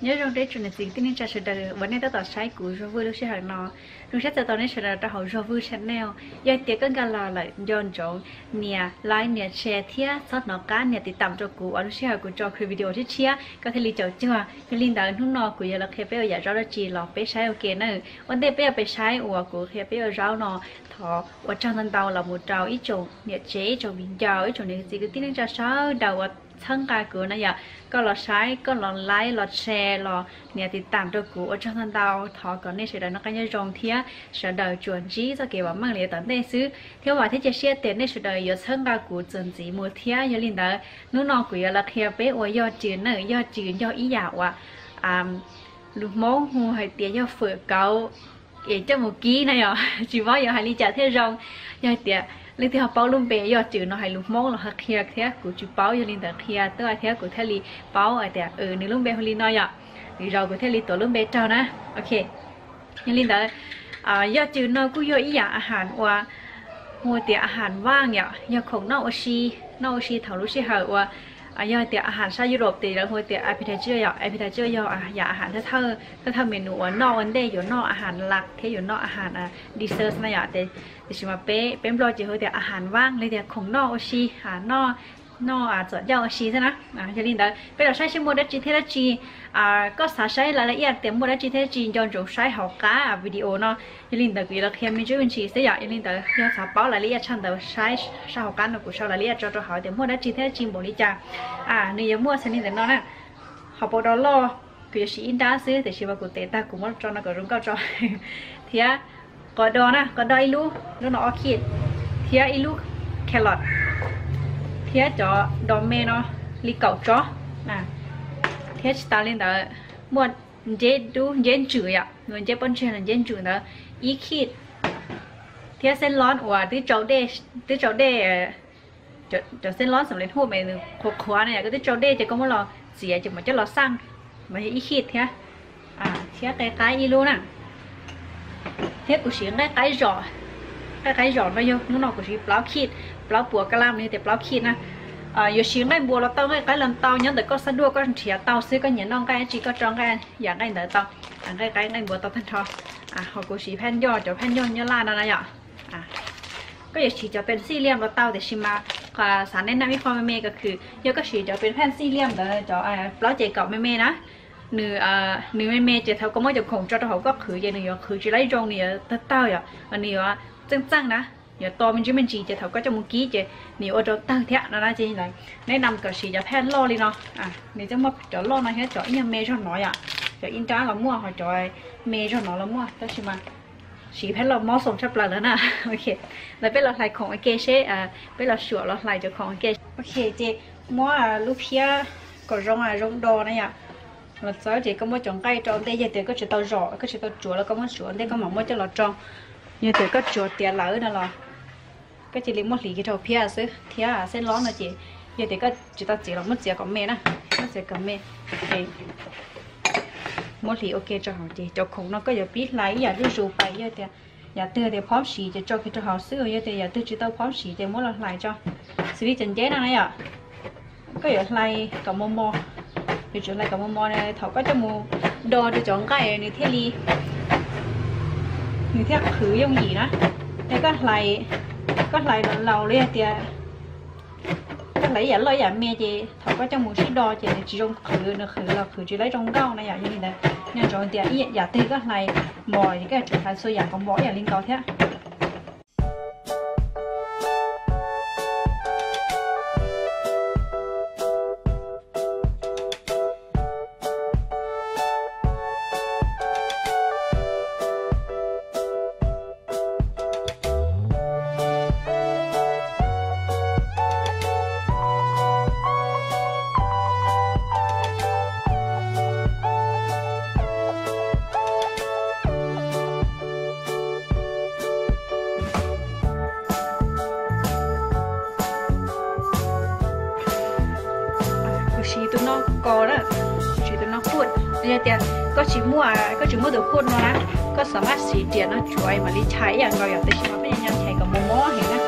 Nyob zoo rau ib tsoom niam txiv kwv tij neej tsa sawv daws uas nej tab tom saib kuv Zuag Vwj lub sij hawm no. Zoo siab txais tos nej sawv daws rau hauv Zuag Vwj channel. Yog tias koj nkag los lawm nco ntsoov nias like, nias share thiab txhob hnov qab nias tiv tam rau kuv uas lub sij hawm kuv tso kuv video tshiab tshiab koj thiaj li caum cuag. Yog li ntawd hnub no kuv yuav los qhia peb ua yam zaub dab tsi los peb saib ua ke na. Ua ntej peb yuav peb saib uas kuv qhia peb ua zaub no, thov ua tsaug ntau ntau los mus rau ib tsoom niam tsev, ib tsoom viv ncaus, ib tsoom niam txiv kwv tij neej tsa sawv daws uas txhawb nqa kuv na yom. Koj los saib, koj los like, los share, los nias tiv tam rau kuv ua tsaug ntau ntau. Thov kom nej sawv daws noj qab nyob zoo thiab sawv daws tsuas ntsib txoj kev vam meej li yav tom ntej xwb. Thiab vam thiab cia siab tias nej sawv daws yuav txhawb nqa kuv txuas ntxiv mus thiab. Yog li ntawd hnub no kuv yuav los qhia peb ua yog tsws na. Yog tsws yog ib yam uas lus Hmoob hu hais tias yog fawm kauv es coj mus kib na yom. Tsis paub yuav hais li cas thiaj zoo. Yog hais tias leej twg ho paub lub npe yog tsws no hais lus Hmoob los ho qhia thiab, kuv tsis paub, yog li ntawd qhia tuaj thiab kuv thiaj li paub hais tias nws lub npe hu li no yom. Lwm zaus kuv thiaj li tuav lub npe raug na. Ok, yog li ntawd yog tsws no kuj yog ib yam a has uas hu tias a has vaj yom, yog khoom noj ua si, noj ua si thaum lub sij hawm uas yog tias a has sab Europe ces lawv hu tias appetizer yom. Appetizer yog yam a has thawj thawj menu uas noj ua ntej yuav noj a has lam thiab yuav noj a has dessert na yom. Tiam sis mas peb Nplog ces hu tias a has vaj li tias khoom noj ua si, noj txom ncauj ua si xwb na. Yog li ntawd peb los saib seb muaj dab tsi thiab dab tsi. Koj xav saib lawv la ib yam tias muaj dab tsi thiab dab tsi nco ntsoov saib hauv qab video no. Yog li ntawd kuv yuav los qhia me ntsis me ntsis xwb yom. Yog li ntawd yog xav paub lawv la ib yam tshaj ntawd saib sab hauv qab no kuv sau lawv la ib yam tso rau hauv tias muaj dab tsi thiab dab tsi npaum li cas. Nws yuav muaj xws li ntawm no na. Hauv paus dos loj kuv yuav siv ib nrab xwb tiam sis mas kuv tev tag kuv muab tso no kom zoo nkauj tso. Thiab qos dos na, qos dos ib lub, lub no ob kij, thiab ib lub carrot, thiab cov dos me no li kaum tsob, thiab tsis tas li ntawd muaj nceb dub, nceb ntsws yom, nceb pob ntseg los nceb ntsws ntawd ib kij, thiab xeeb lob uas twb tsau dej, cov xeeb lob xam le huj me nws qhuav qhuav na yom, koj twb tsau dej ces koj muab los txiav ces mam coj los xaj, mas yog ib kij thiab. Thiab qe qaib ib lub na. Thiab kuv siv nqaij qaib zom, nqaij qaib zom no yog hnub no kuv siv plaub kij, plaub puas ka laj no yog tias plaub kij na. Yuav siv nqaij npua los tau, nqaij qaib los tau, nyob ntawm koj xav duaj koj nrhiav tau xwb, koj nyiam noj nqaij dab tsi koj tso nqaij, yam nqaij ntawd tau. Nqaij qaib nqaij npua tau tag nrho. Ho kuv siv phaj ncoj, cov phaj ncoj nyob laj no na yom. Koj yuav siv cov pees xij liam los tau tiam sis mas xav nes nam ib qho me me ko khwv, yog koj siv cov pees phaj xij liam ntawd cov plaub ces kaum me me na, nws me me ces thaum koj muab cov khoom tso rau hauv koj qhwv ces nws yuav qhwv tsis laib zoo, nws yuav tawg tawg yom, nws yuav txeej txeej na, yuav to me ntsis me ntsis ces thaum koj coj mus kib ces nws yuav ua rau tawg thiab no na. Ces nes nam kom siv cov phaj loj li no, nws txawm muaj cov loj no thiab cov ib nyuag me zog no yom, cov ib nrab los muaj ho cov me zog no los muaj tab sis mas siv phaj loj mob xoo tshaj plaws lawm na. Ok, ntawd peb los hlais khoom ua ke seb, peb los suam los hlais cov khoom ua ke. Ok, ces muab lub phiab kom zoo zoo do na yom. Los txawb ces koj muab cov nqaij rau ntej, yog tias koj tsis tau zom, koj tsis tau tsuav los koj muab tsuav ntej koj mam muab coj los rau. Yog tias koj tsuav tiav lawm no los koj cia li muab hliv kiag rau phiab xwb. Thiab xeeb lob no ces yog tias koj tsis tau txiav los muab txiav kom me na, muab txiav kom me, muab hliv ua ke rau hauv ces cov khoom no koj yuav pib hlais ib yam zuj zus pais, yog tias yam twg tias phob siv ces tso kiag rau hauv xwb, yog tias yam twg tsis tau phob siv ces muab los hlais tso. Xws li cov nceb no na yom, koj yuav hlais kom mos mos, yuav tsum hlais kom mos mos na thaum koj coj mus do rau cov nqaij nws thiaj li, nws thiaj qhwv yooj yim na. Es koj hlais, koj hlais laus laus li hais tias koj hlais ib yam loj ib yam me ces thaum koj coj mus sib do ces nws tsis zoo qhwv, nws qhwv los qhwv tsis laib zoo nkauj na yom. Yog li ntawd nco ntsoov tias ib yam twg koj hlais mos ces koj yuav tsum hlais txhua yam kom mos ib yam li nkaus thiab. Kuv siv tus no ko na, siv tus no put. Yog tias koj tsis muaj, koj tsis muaj tus put no na, koj xav maj siv riam no tsuav mam li chais ib yam nkaus yom, tiam sis mas peb nyob nyob chais kom mos mos heev na.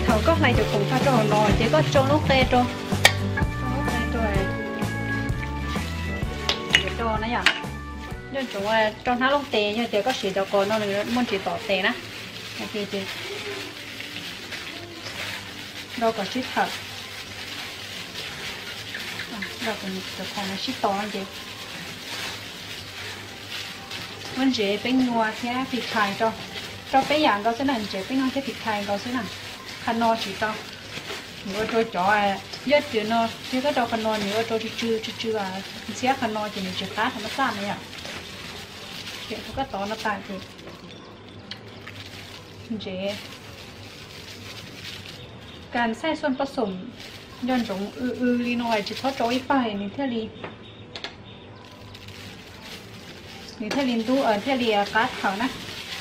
Thaum koj hlais cov khoom tag rau hauv no ces koj tso lub qe rau, tso lub qe rau, do na yom. Nco ntsoov rau hnab lub tes, yog tias koj siv cov qos no nws muaj ntsis tom tes na. Do kom sib thawm, cov khoom no sib tos ces muab ntsev, peb nyuag thiab phis khais rau, rau peb yam nkaus xwb na, ntsev, peb nyuag thiab phis khais nkaus xwb na. Qhov no tsis tau, nws ua rau cov, yog tias no thiab koj rau qhov no nws ua rau tsw tsw tsw tsw, ntxhiab qhov no ces nws tsis qab thaum mab xaj na yom. Ces thaum koj tov no tas ces ntsev, kas xaij xuaj pob xoom, nco ntsoov w w li no tsis txhob rau ib pawg nws thiaj li, nws thiaj li ntub thiaj li qab thawm na.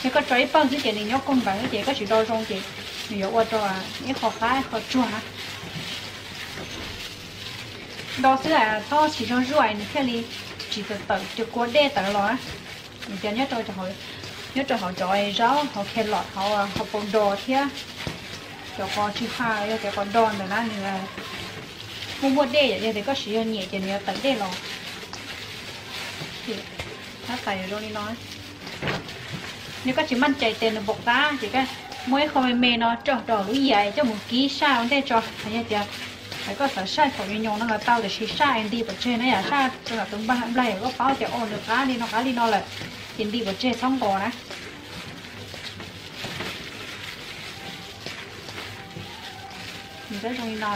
Yog koj rau ib pawg xwb ces nws nyob koog nkaus xwb ces koj tsis do zoo ces nws yuav ua rau ib qho qab ib qho tsuag na. Do xwb txhob siv zog zuaj nws thiaj li tsis tawm, tawm cov kua dej tawm los na. Vim tias nyob rau hauv cov zaub, hauv carrot, hauv, hauv paus dos thiab cov qos tsw ha, yog cov qos do ntawm na nws muaj muaj dej yom, yog tias koj siv yog nyiam ces nws yuav tawm dej los. Tab tais yuav zoo li no. Yog koj tsis maj cai tias nws pom qab ces koj muab ib qho me me no tso rau lub yias coj mus kib saj ua ntej tso. Yog tias koj xav saj kom nyoos nyoos no los tau, tiam sis saj nti pov tseg na yom, saj rau tus nplaig, nplaig koj paub tias o nws qab li no qab li no lawm ces nti pov tseg txhob nqos na. Nws zoo li no.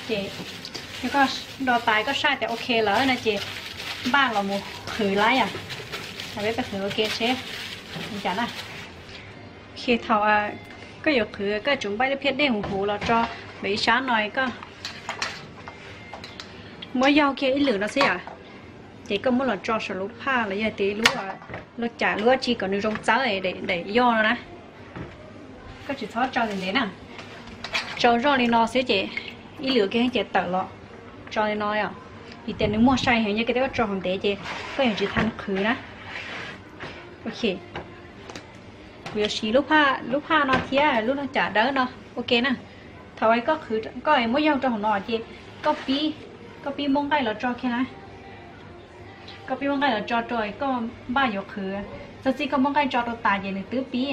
Ces yog koj do tais koj saj tias ok lawm no ces npaj los mus qhwv lawm yom. Peb peb qhwv ua ke seb li cas na. Thaum koj yuav qhwv koj tsum npaj lub phiab dej huv huv los tso, pem ib sab no koj muab yaug kiag ib lwm no xwb yom. Ces koj muab los tso saum lub phaj los yog tias lub, lub cas lub dab tsi kom nws zoo txawb daim yoj no na. Koj tsis txhob tso ntev ntev na. Tso zoj li no xwb ces ib lwm kiag ces tawm los. Tso li no yom. Vim tias nws muag sai heev, yog koj tso hauv ntev ces koj yuav tsis tau qhwv na. Ok, kuv yuav siv lub phaj no thiab lub no cas dawb no ua ke na. Thaum koj qhwv, koj muab yaug rau hauv no ces koj pib, koj pib muab nqaij los tso kiag na. Koj pib muab nqaij los tso rau koj npaj yuav qhwv. Txog txij koj muab nqaij tso rau tas ces nws twb pib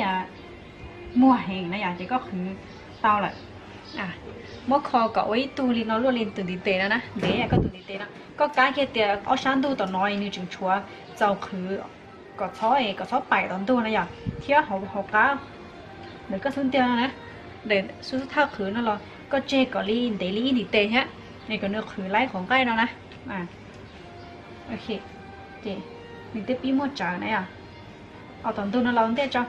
muag heev na yom, ces koj qhwv tau lawm. Muab kho kom ua ib tug li no luaj li tus ntiv tes no na, ntev yam koj tus ntiv tes no. Koj kab kiag tias ob sab ntug tom no nws tseem tshuav txaus qhwv, kom txhob, kom txhob paim tom ntug no yom, thiab hauv qab ntawm koj xub ntiag no na, ntawm xub thawj qhwv no los koj tseg kom li ntev li ib ntiv tes thiab, es kom nws qhwv laib qhov nqaij no na. Ces nws twb pib muaj tsawv na yom. Os, tom ntug no los ntej tso.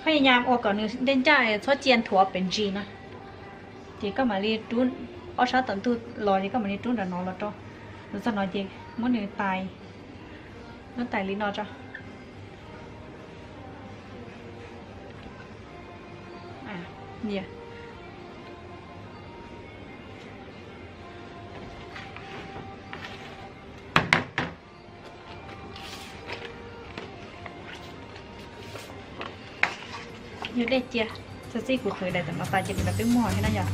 Pheej nyam ua kom nws ncaj ncaj, txhob cia nthuav pem ntsis no. Ces koj mam li rub ob sab tom ntug los ces koj mam li rub nram no los rau. Los txog no ces muab nws tais, muab tais li no tso. Yog dej cia, txog txij kuv qhwv daim tom no tas ces nws twb muag thiab na yom.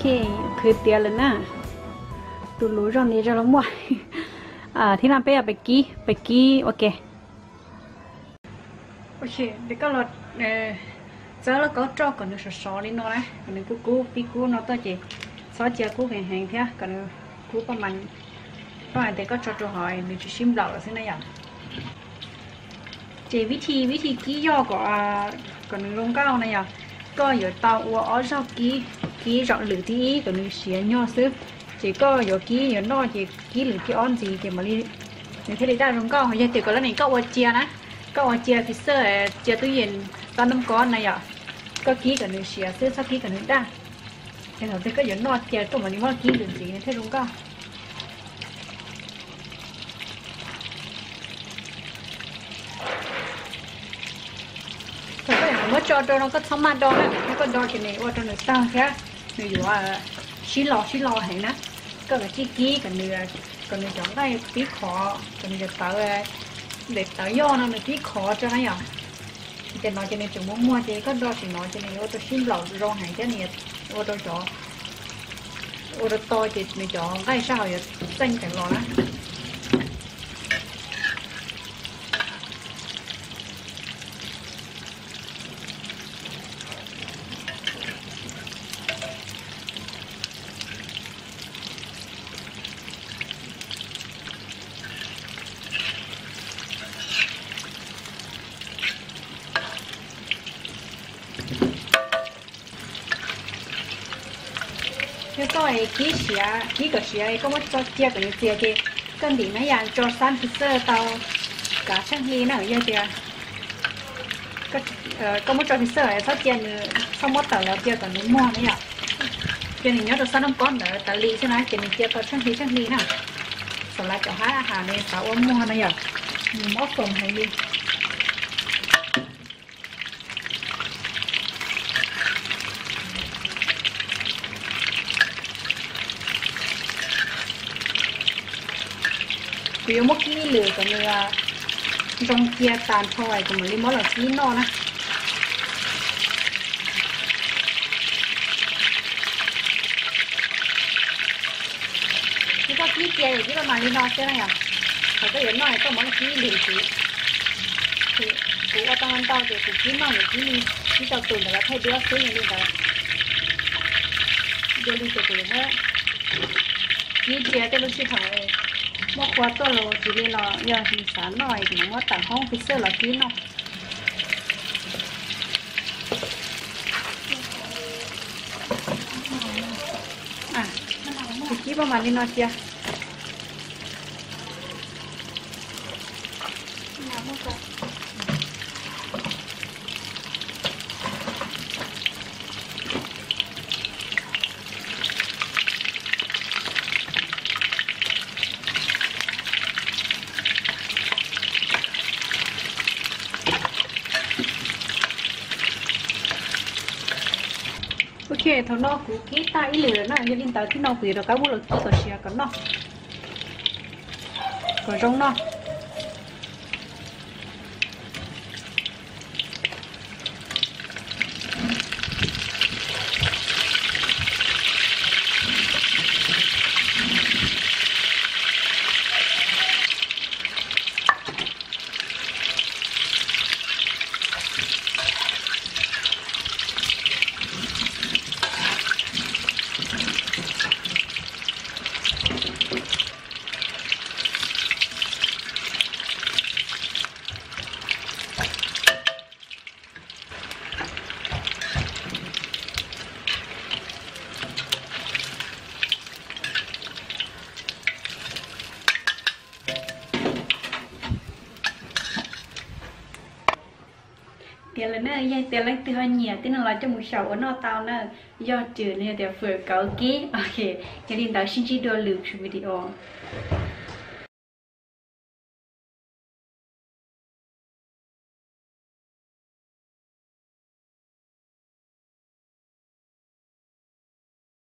Khwv tiav lawm na, tus luv zog nti zog los muaj. Thiab no peb yuav pais kib, pais kib ua ke. Koj los txawb lauj kaub roj kom nws sov sov li no na, kom nws kub kub pib kub no tuaj ces txhob cia kub heev heev thiab kom nws kub paj mas, paj mas tias koj tso rau hauv nws tsis sib nplaum lawm xwb na yom. Ces vib thi, vib thi kib yog kom, kom nws zoo nkauj na yom, koj yuav tau ua ob zaug kib, kib zaum lwm thib ib kom nws siav nyog xwb. Ces koj yuav kib yuav noj ces kib lwm thib ob ntxiv ces mam li nws thiaj li daj zoo nkauj. Yog tias kom lawv ne koj ua cia na, koj ua cia pis xawj, cia tub yees, txhob noob kob na yom, koj kib kom nws siav xwb txhob kib kom nws daj. Ces thaum twg koj yuav noj cia koj mam li muab kib lwm ntxiv nws thiaj zoo nkauj. Thaum koj yuav muab tso rau no koj txhob maj do na, yog koj do ces nws ua rau nws tawg thiab nws yuav sib lo sib lo heev na. Koj kav tsij kib kom nws, kom nws cov nqaij pib khov, kom nws cov tawv, daim tawv yoj no nws pib khov tso na yom. Ces no ces nws tseem muag muag ces koj do sim no ces nws yuav ua rau sib nplaum zoo heev thiab nws ua rau cov, ua rau to ces nws cov nqaij sab hauv yuav txeej teev los na. Yog koj kib siav, kib kom siav koj muab tso cia kom nws txias ces koj ntim na yom, tso xab pis xawj tau kav tsheej hli na. Yog tias koj muab tso pis xawj txhob cia nws, txhob muab tawm los cia kom nws muag na yom. Cia nws nyob rau xab noob kob ntawd tas li xwb na ces nws cia tau tsheej hli tsheej hli na. Xam lav cov hab has nws xav ua muag na yom, nws mob foom heev li. Kuv yuav muab kib ib lwm kom nws zoo cia tas nrho kuv mam li muab los kib noj na. Ces koj kib cia ces kib paj mas li no xwb na yom. Thaum koj yuav noj koj muab los kib ib lwm ntxiv. Kuv ua tau ntau ces kuv kib noj yuav kib li, kib tau tus ntawd los thaij duab xwb, yog li ntawd. Dua li ces kuv yuav muab kib cia tej lub sij hawm muaj qhua tuaj los tsis li los yog nws xav noj es kuv mam muab tawm hoob pis xawj los kib noj. Kuv kib paj mas li no cia. Ok, thaum no kuv kib tag ib lwm lawm na, yog li ntawd thib no kuv yuav rov qab muab los kib kom siav kom noj, kom zoo noj. Tiav lawm na, yog tias leej twg ho nyiam tij no los coj mus xyaum ua noj tau na, yog tias nws yog tias fawm kauv kib. Ok, yog li ntawd sib ntsib dua lwm video.